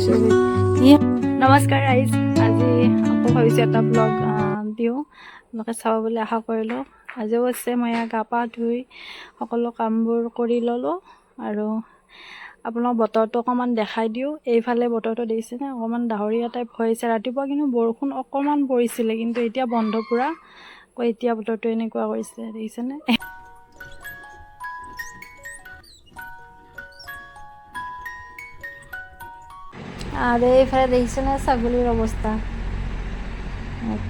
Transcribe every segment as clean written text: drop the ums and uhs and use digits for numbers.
দিছোঁ। নমস্কাৰ ৰাইজ, আজি আকৌ ভাবিছোঁ এটা ব্লগ দিওঁ, আপোনালোকে চাব বুলি আশা কৰিলোঁ। আজি অৱশ্যে মই গা পা ধুই সকলো কামবোৰ কৰি ল'লোঁ আৰু আপোনাক বতৰটো অকণমান দেখাই দিওঁ। এইফালে বতৰটো দেখিছেনে, অকণমান ডাৱৰীয়া টাইপ হৈ আছে। ৰাতিপুৱা কিন্তু বৰষুণ অকণমান পৰিছিলে, কিন্তু এতিয়া বন্ধ পূৰা। আকৌ এতিয়া বতৰটো এনেকুৱা কৰিছে, দেখিছেনে? আৰু এইফালে দেখিছেনে ছাগলীৰ অৱস্থা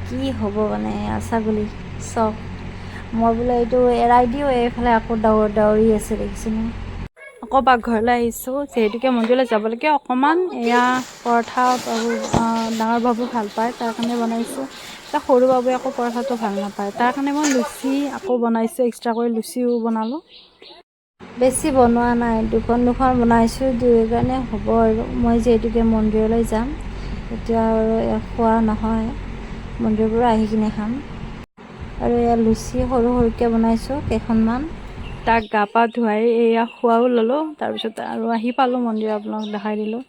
কি হ'ব? মানে ছাগলী চব, মই বোলে এইটো এৰাই দিওঁ, এইফালে আকৌ দাউৰি আছে, দেখিছেনে? আকৌ পাকঘৰলৈ আহিছোঁ, যিহেতুকে মন্দিৰলৈ যাবলৈকে অকণমান এয়া পৰঠা বাবু, ডাঙৰ বাবু ভাল পায়, তাৰ কাৰণে বনাইছোঁ। এতিয়া সৰু বাবুৱে আকৌ পৰঠাটো ভাল নাপায়, তাৰ কাৰণে মই লুচি আকৌ বনাইছোঁ, এক্সট্ৰাকৈ লুচিও বনালোঁ। বেছি বনোৱা নাই, দুখন দুখন বনাইছোঁ, দুয়োৰ কাৰণে হ'ব। আৰু মই যিহেতুকে মন্দিৰলৈ যাম, এতিয়া আৰু খোৱা নহয়, মন্দিৰৰ পৰা আহি কিনে খাম। আৰু এয়া লুচি সৰু সৰুকৈ বনাইছোঁ কেইখনমান। তাক গা পা ধুৱাই এয়া খোৱাও ল'লোঁ। তাৰপিছত আৰু আহি পালোঁ মন্দিৰ, আপোনাক দেখাই দিলোঁ।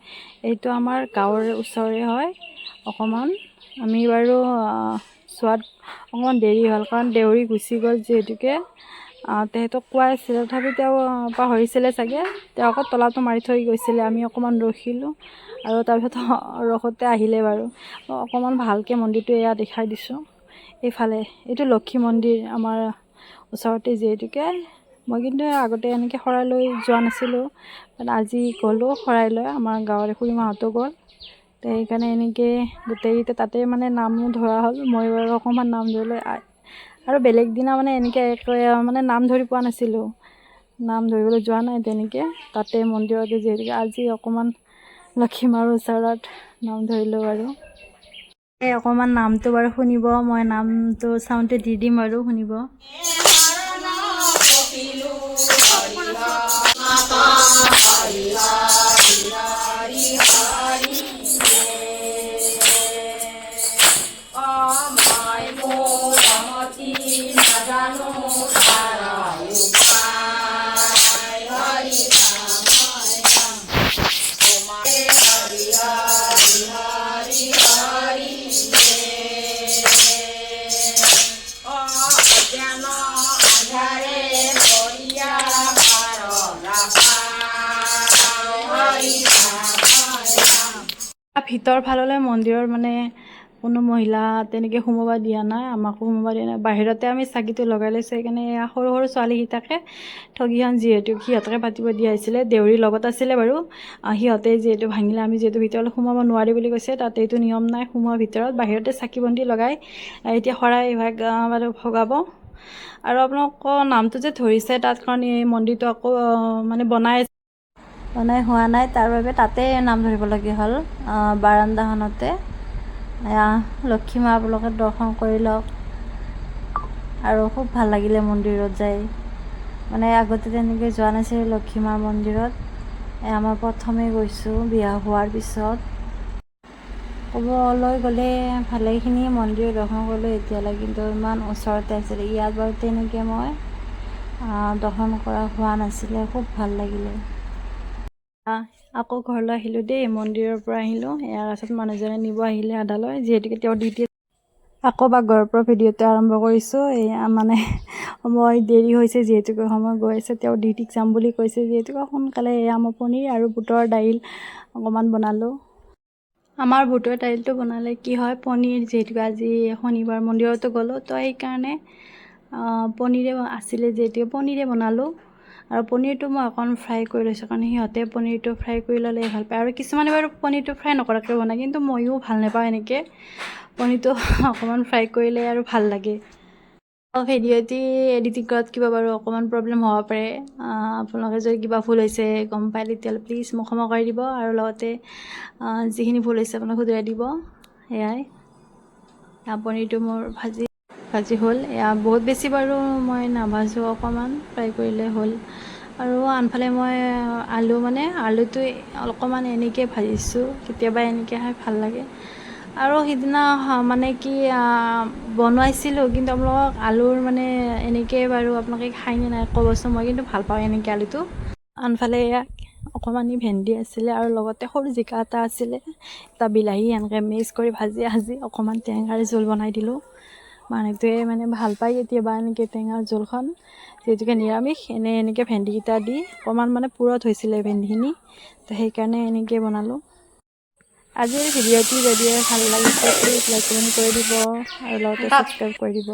এইটো আমাৰ গাঁৱৰ ওচৰৰে হয় অকণমান। আমি বাৰু যোৱাত অকণমান দেৰি হ'ল, কাৰণ দেউৰী গুচি গ'ল যিহেতুকে। তেখেতক কোৱা আছিলে, তথাপি তেওঁ পাহৰিছিলে চাগে। তেওঁ আকৌ তলাটো মাৰি থৈ গৈছিলে। আমি অকণমান ৰখিলোঁ আৰু তাৰপিছত ৰখোঁতে আহিলে বাৰু। অকণমান ভালকৈ মন্দিৰটো এয়া দেখাই দিছোঁ। এইফালে এইটো লক্ষী মন্দিৰ আমাৰ ওচৰতে যিহেতুকে। মই কিন্তু আগতে এনেকৈ শৰাই লৈ যোৱা নাছিলোঁ, আজি গ'লোঁ শৰাই লৈ। আমাৰ গাঁৱৰে খুৰীমাহঁতো গ'ল, তো সেইকাৰণে এনেকৈ গোটেইকেইটা তাতে মানে নামো ধৰা হ'ল। মই বাৰু অকণমান নাম ধৰিলোঁ। আৰু বেলেগ দিনা মানে এনেকৈ মানে নাম ধৰি পোৱা নাছিলোঁ, নাম ধৰিবলৈ যোৱা নাই তেনেকৈ তাতে মন্দিৰতে যিহেতুকে। আজি অকণমান লক্ষী মাৰ ওচৰত নাম ধৰিলোঁ বাৰু। এই অকণমান নামটো বাৰু শুনিব, মই নামটো চাউণ্ডটো দি দিম আৰু শুনিব। ভিতৰ ফাললৈ মন্দিৰৰ মানে কোনো মহিলা তেনেকৈ সোমাব দিয়া নাই, আমাকো সোমাব দিয়া নাই। বাহিৰতে আমি চাকিটো লগাই লৈছোঁ। সেইকাৰণে এয়া সৰু সৰু ছোৱালীকেইটাকে ঠগিখন যিহেতু সিহঁতকে পাতিব দিয়া হৈছিলে, দেউৰীৰ লগত আছিলে বাৰু। সিহঁতে যিহেতু ভাঙিলে, আমি যিহেতু ভিতৰলৈ সোমাব নোৱাৰি বুলি কৈছে, তাতে এইটো নিয়ম নাই সোমোৱাৰ ভিতৰত। বাহিৰতে চাকি বন্তি লগাই এতিয়া শৰাই ভাগ বাৰু ভগাব। আৰু আপোনালোকৰ নামটো যে ধৰিছে তাত, কাৰণ এই মন্দিৰটো আকৌ মানে বনাই বনাই হোৱা নাই, তাৰ বাবে তাতে নাম ধৰিবলগীয়া হ'ল বাৰান্দাখনতে। এয়া লক্ষী মা আপোনালোকে দৰ্শন কৰি লওক। আৰু খুব ভাল লাগিলে মন্দিৰত যাই, মানে আগতে তেনেকৈ যোৱা নাছিলোঁ লক্ষী মাৰ মন্দিৰত। এয়া মই প্ৰথমে গৈছোঁ বিয়া হোৱাৰ পিছত। ক'বলৈ গ'লে ভালেখিনি মন্দিৰ দৰ্শন কৰিলোঁ এতিয়ালৈ, কিন্তু ইমান ওচৰতে আছিলে ইয়াত বাৰু তেনেকৈ মই দৰ্শন কৰা হোৱা নাছিলে। খুব ভাল লাগিলে। আকৌ ঘৰলৈ আহিলোঁ দেই, মন্দিৰৰ পৰা আহিলোঁ। ইয়াৰ পাছত মানুহজনে নিব আহিলে আধালৈ, যিহেতুকে তেওঁ ডিউটি। আকৌ পাকঘৰৰ পৰা ভিডিঅ'টো আৰম্ভ কৰিছোঁ। এয়া মানে সময় দেৰি হৈছে, যিহেতুকে সময় গৈ আছে, তেওঁ ডিউটিত যাম বুলি কৈছে যিহেতুকে সোনকালে। এয়া মই পনীৰ আৰু বুটৰ দাইল অকণমান বনালোঁ। আমাৰ বুটৰ দাইলটো বনালে কি হয়, পনীৰ যিহেতুকে আজি শনিবাৰ মন্দিৰতো গ'লোঁ, তো সেইকাৰণে পনীৰে আছিলে যিহেতুকে পনীৰে বনালোঁ। আৰু পনীৰটো মই অকণ ফ্ৰাই কৰি লৈছোঁ, কাৰণ সিহঁতে পনীৰটো ফ্ৰাই কৰি ল'লে ভাল পায়। আৰু কিছুমানে বাৰু পনীৰটো ফ্ৰাই নকৰাকৈ বনায়, কিন্তু ময়ো ভাল নাপাওঁ এনেকৈ। পনীৰটো অকণমান ফ্ৰাই কৰিলে আৰু ভাল লাগে। ভিডিঅ'টি এডিটিং কৰাত কিবা বাৰু অকণমান প্ৰব্লেম হ'ব পাৰে। আপোনালোকে যদি কিবা ভুল হৈছে গম পায়, তেতিয়াহ'লে প্লিজ মোক ক্ষমা কৰি দিব আৰু লগতে যিখিনি ভুল হৈছে আপোনাক শুধৰাই দিব। সেয়াই, পনীৰটো মোৰ ভাজি ভাজি হ'ল। এয়া বহুত বেছি বাৰু মই নাভাজোঁ, অকণমান ফ্ৰাই কৰিলে হ'ল। আৰু আনফালে মই আলু, মানে আলুটো অকণমান এনেকৈ ভাজিছোঁ, কেতিয়াবা এনেকৈ খাই ভাল লাগে। আৰু সিদিনা মানে কি বনাইছিলোঁ, কিন্তু আপোনালোকক আলুৰ মানে এনেকৈ বাৰু আপোনালোকে খায়নে নাই ক'বচোন, মই কিন্তু ভাল পাওঁ এনেকৈ আলুটো। আনফালে এয়া অকণমানি ভেন্দি আছিলে আৰু লগতে সৰু জিকা এটা আছিলে, এটা বিলাহী, এনেকৈ মিক্স কৰি ভাজি আজি অকণমান টেঙাৰ জোল বনাই দিলোঁ। মানুহটোৱে মানে ভাল পায় কেতিয়াবা এনেকৈ টেঙাৰ জোলখন, যিহেতুকে নিৰামিষ। এনেই এনেকৈ ভেন্দিকেইটা দি অকণমান মানে পুৰঠ হৈছিলে ভেন্দিখিনি, তো সেইকাৰণে এনেকৈ বনালোঁ। আজিৰ ভিডিঅ'টি যদি ভাল লাগিছে, প্লিজ লাইক, কমেণ্ট কৰি দিব আৰু লগতে ছাবস্ক্ৰাইব কৰি দিব।